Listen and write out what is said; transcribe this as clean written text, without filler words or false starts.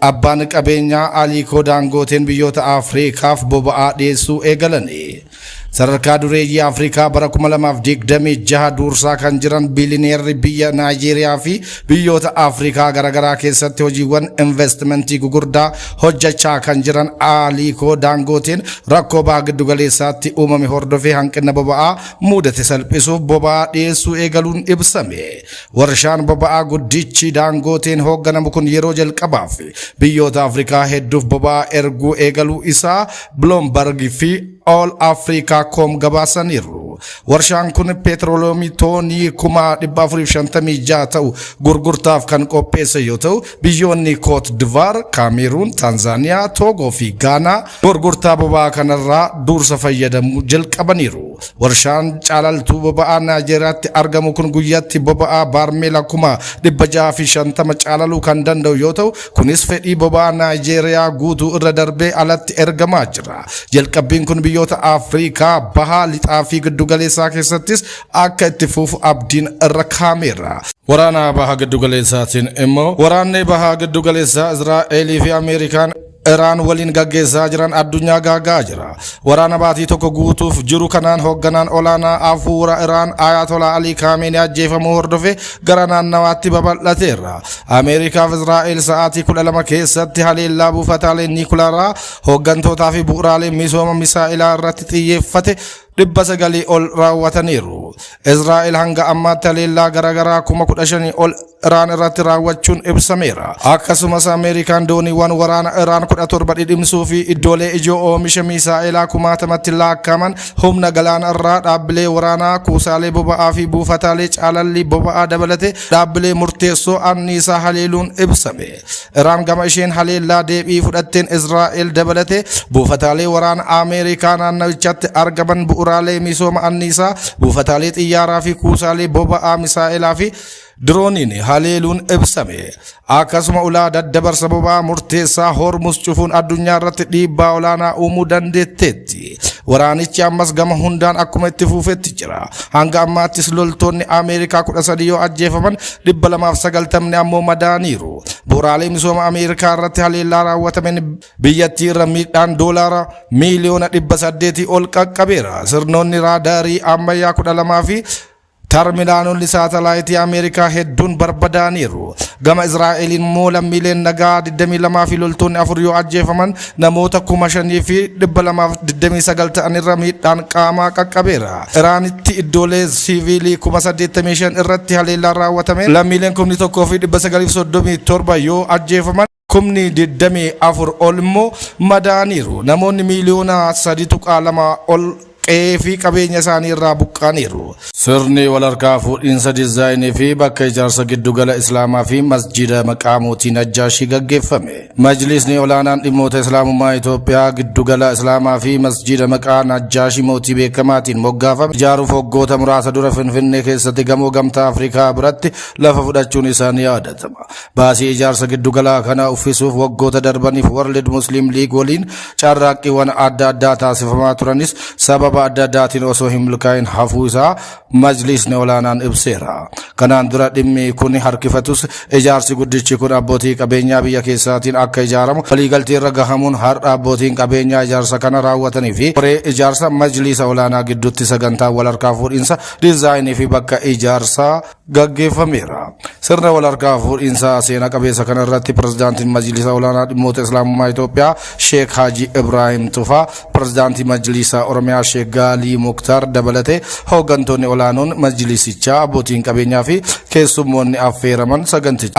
Abbaan qabeenyaa Aliikoo Daangooteen biyyoota Afriikaaf boba'aa dhiyeessuu eegalani. Sadarkaa dureeyyii Afrikaa bara 2026 duursaa kan jiran biilineerri biyya Naayijeeriyaa fi biyyoota Afrikaa garaagaraa keessatti hojiiwwan investimentii gugurdaa hojjechaa kan jiran Aliikoo Daangooteen rakkoo baha giddugaleessaatti uumame hordofee hanqina boba'aa mudate salphisuuf boba'aa dhiyeessuu eegaluun ibsame. Warshaan boba'aa guddichi Daangooteen hoogganamu kun yeroo jalqabaaf biyyoota Afrikaa hedduuf boba'aa erguu eegaluu isaa Bloomberg fi All Africa Com gabaasaniiru. Warshaan kun peetrooloomii toonii 456,000 ta'u gurgurtaaf kan qopheesse yoo ta'u, biyyoonni Koot Divaar, Kaameruun, Taanzaaniyaa, Toogoo fi Gaanaa gurgurtaa boba'aa kanarraa dursa fayyadamuu jalqabaniiru. Warshaan caalaltuu boba'aa Naayijeeriyaatti argamu kun guyyaatti boba'aa baarmeela 650,000 caalaluu kan danda'u yoo ta'u, kunis fedhii boba'aa Naayijeeriyaa guutuu irra darbee alatti ergamaa jira. Jalqabbiin kun biyyoota Afrikaa bahaa, lixaa fi giddugaleessaa keessattis akka itti fufu abdiin irra kaameera. Waraana baha giddugaleessaatiin immoo, waraanni baha giddugaleessaa Israa'elii fi Ameerikaan Iraan waliin gaggeessaa jiran addunyaa gaagaa jira. Waraana baatii tokko guutuuf jiru kanaan hoogganaan olaanaa hafuura Iraan Ayatollah Ali Khamenei ajjeefamuu hordofee gara naannawaatti babal'ateera. Ameerikaaf Israa'el sa'aatii 12 keessatti haleellaa buufataalee niikulaaraa, hooggantootaa fi bu'uuraalee misooma misaa'ilaa irratti xiyyeeffate 900 ol raawwataniiru. Israa'el hanga ammaatti haleellaa garaagaraa 15,000 ol Iraan irratti raawwachuun ibsameera. Akkasumas Ameerikaan dooniiwwan waraana Iraan 17 dhidhimsuu fi iddoolee ijoo oomisha misaa'ilaa kumaatamatti lakkaa'aman, humna galaana irraa, dhaabbilee waraanaa, kuusaalee boba'aa fi buufataalee caalallii boba'aa dabalatee dhaabbilee murteessoo anniisaa haleeluun ibsame. Iraan gama isheen haleellaa deebii fudhatteen Israa'el dabalatee buufataalee waraana Ameerikaa naannawichatti argaman, bu'uuraalee misooma anniisaa, buufataalee xiyyaaraa fi kuusaalee boba'aa misaa'ilaa fi dirooniin haleeluun ibsame. Akkasuma ulaa daddabarsa boba'aa murteessaa Hormuz cufuun addunyaa irratti dhiibbaa olaanaa uumuu dandeetteetti. Waraanichi ammas gama hundaan akkuma itti fufetti jira. Hanga ammaattis loltoonni Ameerikaa 13 yoo ajjeefaman, 290 ammoo madaaniiru. Bu'uuraalee misooma Ameerikaa irratti haleellaa raawwatameen biyyattii irra miidhaan doolaara miiliyoona 800 ol qaqqabeera. Sirnoonni raadaarii ammayyaa 12 fi terminaalonni saatalaayitii Ameerikaa hedduun barbadaaniiru. Gama Israa'eliin immoo lammiileen nagaa 22 fi loltoonni 4 yoo ajjeefaman, namoota 5229 ta'anirra miidhaan qaamaa qaqqabeera. Iraanitti iddoolee siiviilii 85,000 irratti haleellaan raawwatame lammiileen 1937 yoo ajjeefaman, 24,000 ol immoo madaaniiru. Namoonni miiliyoona 3.2 ol qe'ee fi qabeenya isaanii irraa buqqaaniiru. Sirni walharkaa fuudhiinsa diizaayinii fi bakka ijaarsa giddugala Islaamaa fi masjida maqaa mootii Najjaashii gaggeeffame. Majlisni olaanaan dhimmoota Islaamummaa Itoophiyaa giddugala Islaamaa fi masjida maqaa Najjaashii mootii beekamaatiin moggaafame ijaaruuf waggoota muraasa dura Finfinnee keessatti gamoo Gamtaa Afrikaa biratti lafa fudhachuun isaanii yaadatama. Baasii ijaarsa giddugalaa kana uffisuuf waggoota darbaniif World Muslim League waliin carraaqqiiwwan adda addaa taasifamaa turanis, sababa adda addaatiin osoo hin milkaa'in hafuu isaa majlisni olaanaan ibseera. Kanaan dura dhimmi kun harkifatus, ijaarsi guddichi kun abbootii qabeenyaa biyya keessaatiin akka ijaaramu waliigaltee irra gahamuun har'a abbootiin qabeenyaa ijaarsa kana raawwatanii fi koree ijaarsa majlisa olaanaa gidduutti sagantaa walharkaa fuudhiinsa diizaayinii fi bakka ijaarsaa gaggeeffameera. Sirna walharkaa fuudhiinsa seena qabeessa kana irratti pirezidaantiin Majlisa Olaanaa Dhimmoota Islaamummaa Itoophiyaa Sheek Haji Ibrahim Tufaa, pirezidaantii Majlisa Oromiyaa Sheek Gaalii Muktaar dabalatee hooggantoonni olaanoon majlisichaa, abbootiin qabeenyaa fi keessummoonni affeeraman saganticha.